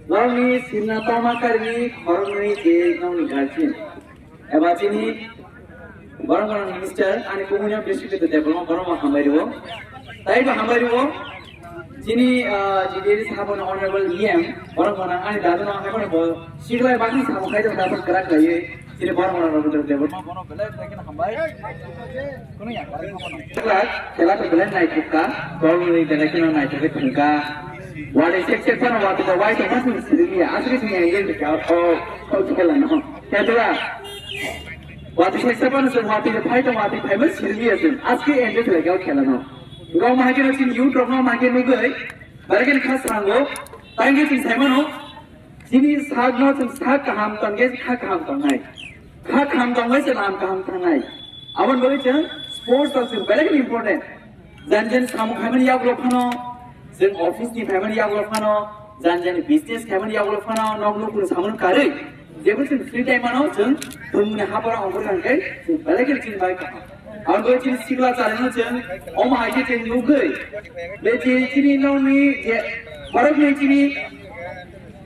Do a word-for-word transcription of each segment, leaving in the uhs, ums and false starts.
Borokni sinna tongma karwi khoroknwi je nokni guardian eba chini borok borok minister ani kumui no bisi kete development borok bo hambai rwo. Tai bo hambai rwo. Chini, ah, G D A sabo no honorable E M borok bo ani dadu no hambai bo siklai bakni sabo khai da dapat kerak laiye. Chini borok borok rok development bono belai belai khe hambai. Khela to belai naithok kha, borok ni belai kheno naithok khe thung kha. Wadi sek sek phano wadi da wai tongma sini siriliya, asli sini engel ni ka o o khela no. Khe dula. Wadi sek sek phano sini wadi phai tong wadi phai ma siriliya sini. Asli engel ni ka khela no. Ngo ma khe sini youth rok no ma khe nugui. Bargen khas rango. Tangge sini sai mano. Chini sakno chwng sak kaham tongkhe kha kaham tongnai. Kha kaham tongkhe se lam kaham thangnai. Aboni bagwi chwng sports rok chwng belai kheno important. Jan jan samung khaimani yagulo phano, chwng office ni phaimani yagulo phano, jan jan business khaimani yagulo phano, nok nuk samung karwi. Jebo chwng free time ano chwng thumni hapara ongkor kangkhe chwng belai kheno chini bai kaham. Aboni bagwi chini sikla chalaino chwng omo hai khe chwng nugwi. Be chini, chini nokni je borokni chini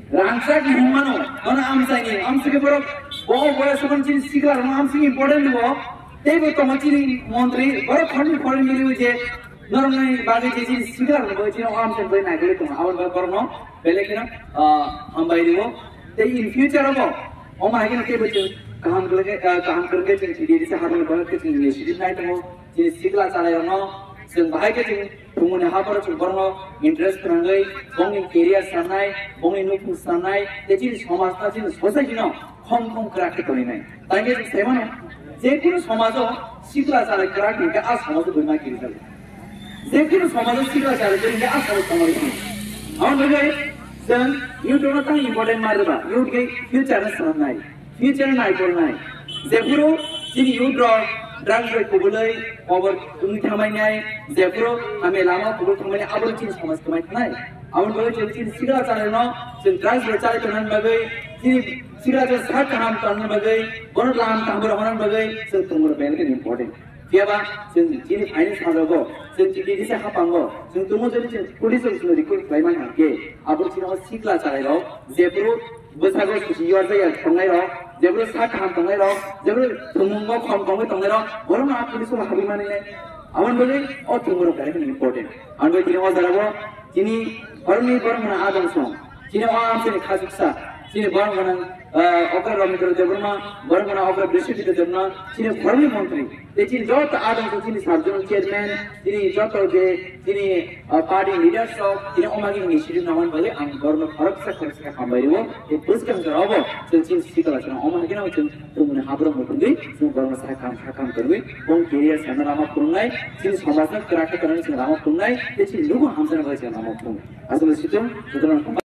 Rangchak ni hwnmano, nono amchaini, amchaini borok, bo boyas hwn chini sikla rwno amchaini important bo, teibo tongo chini montri, borok khoroknwi khoroknwi miliwi je, norokni bagwi je chini sikla rwno bo chini amchaini bai naigwi tongo, aboni bagwi borokno belai kheno, ah, hambai rwo. Tei in future o bo, omo hai kheno teibo chwng kaham kwrwngkhe, ah, kaham kwrwngkhe chini T D A D C habani borok khe chini initiative nai tongo, chini sikla chalairokno chwng bahai khe chini Thumuni haporo chwng borokno interest kwrwngwi bongni career sanai, bongni nukhung sanai, tei chini somajno, chini society no khom khom kwrak khe tonwi nai. Tangwi chwng sai mano, je kunu somajo sikla chalai kwrak hwnkhe a somajo bwrwi ma kiri jago. Je kunu somajo sikla chalai kwrak hwnkhe a somaj tongmani thang. Aboni bagwi chwng youth rokno tang important ma rwba, youth khe future no swnamnai. Future naikolnai. Jephuru chini youth rok drugs bai kubulwi kobor wngwi thangmani, jephuru hamya lama kubul thangmani, abo chini somaj kwmai thangnai. Aboni bagwi chwng chini sikla chalaino, chwng drugs bai chalai tongna bagwi, chini sikla chwng sak kaham tongna bagwi, bono lam kaham rwna bagwi chwng tongmani important. Phiyaba chwng chini phaini sajago, chwng chini disa hapango, chwng tumo jodi chwng police rok chwng recruit khlaimani hwnkhe, abo chini o sikla chalairok, jephuru bwsago susi yorjaya tongnairok, jephuru sak kaham tongnairok, jephuru thumungo khom tongwi tongnairok, borokno a police o habwi mani nai. Aboni bagwi o thumurok belai kheno important. Aboni bagwi chini o jagao chini horni borok mano adong song. Chini o amchaini khachuksa, chini borok gwnang, ah, Okra Ramchandra Debbarma, borok gwnang Okra Brishpati Debbarma, chini khoroknwi montri, tei chini joto adong chini sub zonal chairman, chini joto je chini, ah, party leaders rok, chini omagini initiative namani bagwi ang borokno khoroksa khoroksa khe hambai rwo, tei bwskang jora obo chwng chini sikla chwng omo hai kheno chwng thumuni haborok muthungwi chwng borokno sakam sakam kwrwi bong career sana lama phunuknai, chini somajno kwrak khe tongnani chwng lama phunuknai, tei chini luku hamjakna bagwi chwng lama phunuknai. Aswk situng, jotono